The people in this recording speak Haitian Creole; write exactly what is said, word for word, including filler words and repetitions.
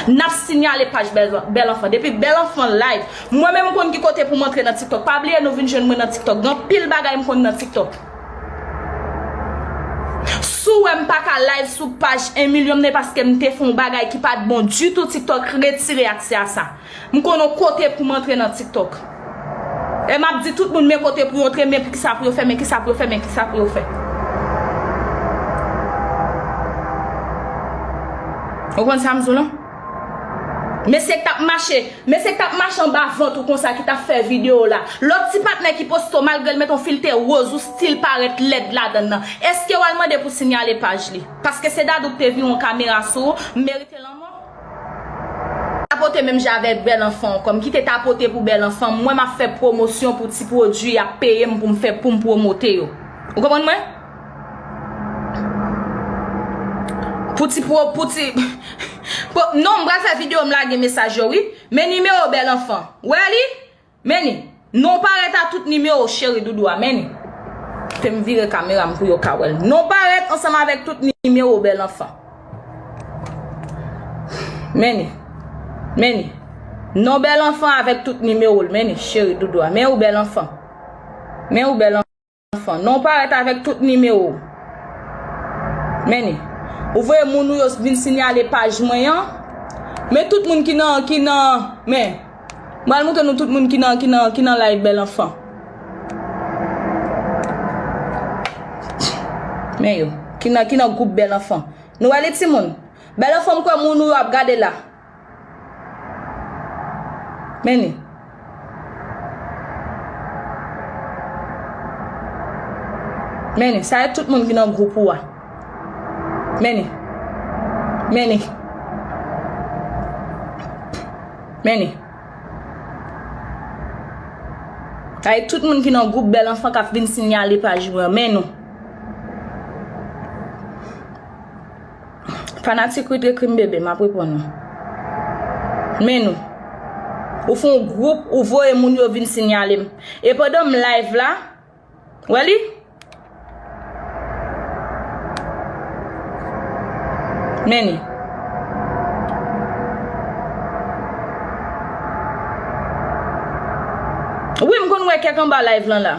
N ap sinyale paj Bèl, Bèl Anfan. Depi Bèl Anfan live, mwen menm m konn ki kote pou m antre nan TikTok. Pa bliye nou vin jwenn mwen nan TikTok. Gen anpil bagay m konn nan TikTok. Si w wè m pa ka live sou paj en milyon m, se paske m te fè yon bagay ki pa t bon ditou, TikTok retire aksè a sa. M konn yon kote pou m antre nan TikTok. E m ap di tout moun men kote pou yo antre, men pou kisa pou yo fè, men kisa pou yo fè, men kisa pou yo fè. Ou konn sa m di w lan? Mesye k t ap mache, mesye k t ap mache anba vant ou konsa ki t ap fè videyo la. Lòt ti patnè ki poste w malgre l met yon filtè woz ou still parèt lèd ladan l lan. Èske w al mande pou sinyale paj li? Paske se Dadou k te vire yon kamera sou ou, m merite lanmò? Tapote menm jan avèk Bèl Anfan ankò. M kite tapote pou Bèl Anfan. Mwen m ap fè pwomosyon pou ti pwodui y ap peye m pou m fè, pou m pwomote yo. Ou konprann mwen? Pou ti pwo, pou ti, pou, non, m pral fè videyo, m lage mesaj yo, wi. Men nimewo Bèl Anfan. Wè li? Men li. Non parèt a tout nimewo cheri doudou a. Men li. Fè m vire kamera m pou yo ka wè l. Non parèt ansanm avèk tout nimewo Bèl Anfan. Men li. Men li. Non Bèl Anfan avèk tout nimewo l. Men li, cheri doudou a. Men ou Bèl Anfan. Men ou Bèl Anfan. Non parèt avèk tout nimewo. Men li. Ou voye moun ou yo vin sinyale paj mwen an. Men tout moun ki nan, ki nan, men. M pral montre nou tout moun ki nan, ki nan, ki nan live Bèl Anfan. Men yo. Ki nan, ki nan gwoup Bèl Anfan. Nou wè li timoun? Bèl Anfan, m kwè moun ou yo ap gade la. Men li. Men li. Sa e tout moun ki nan gwoup ou a. Men li. Men li. Men li. Ay, tout moun ki nan gwoup Bèl Anfan k ap vin sinyale paj mwen an, men nou. Fanatik Rit Ekri m bebe, m ap reponn ou. Men nou. Ou fè yon gwoup, ou voye moun yo vin sinyale m. E pandan m live la, wè li? Men li. Wi, m konn wè kèk anba live lan la.